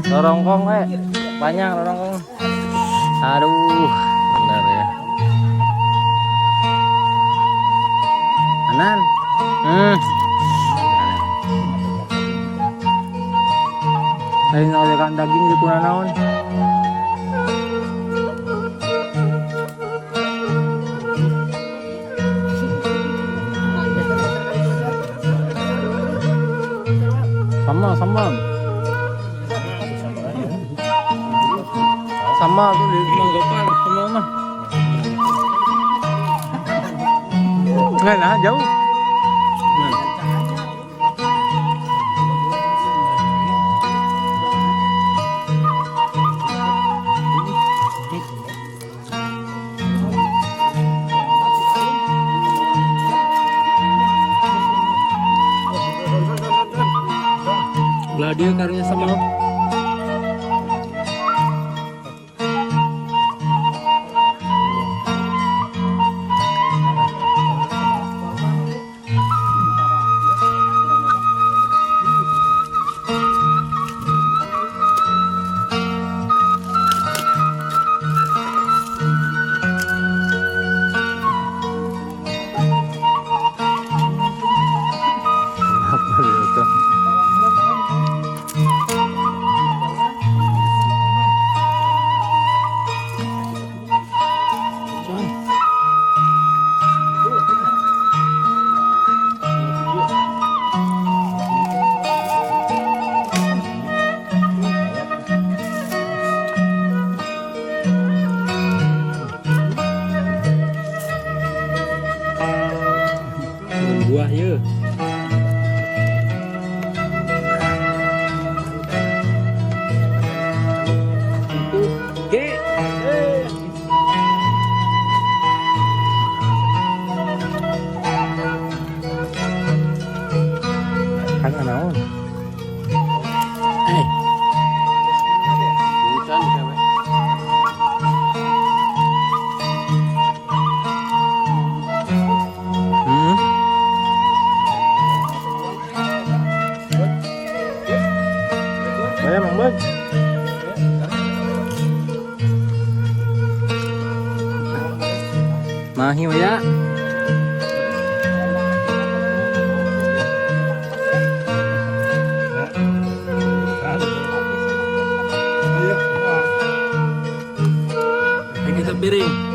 Rorongkong banyak rorongkong. Aduh, benar ya. Anan. Lain ngajakan daging di kuna naon. Sama sama. Sama tuh di Manggapan sama mah. Nggak nah jauh. Nah. Belah dia karunya sama. Apa itu? Buah ya. Oke. Kan naon? Bukan cewek. Saya Mang Bud. Mahi ya. Ini kita piring.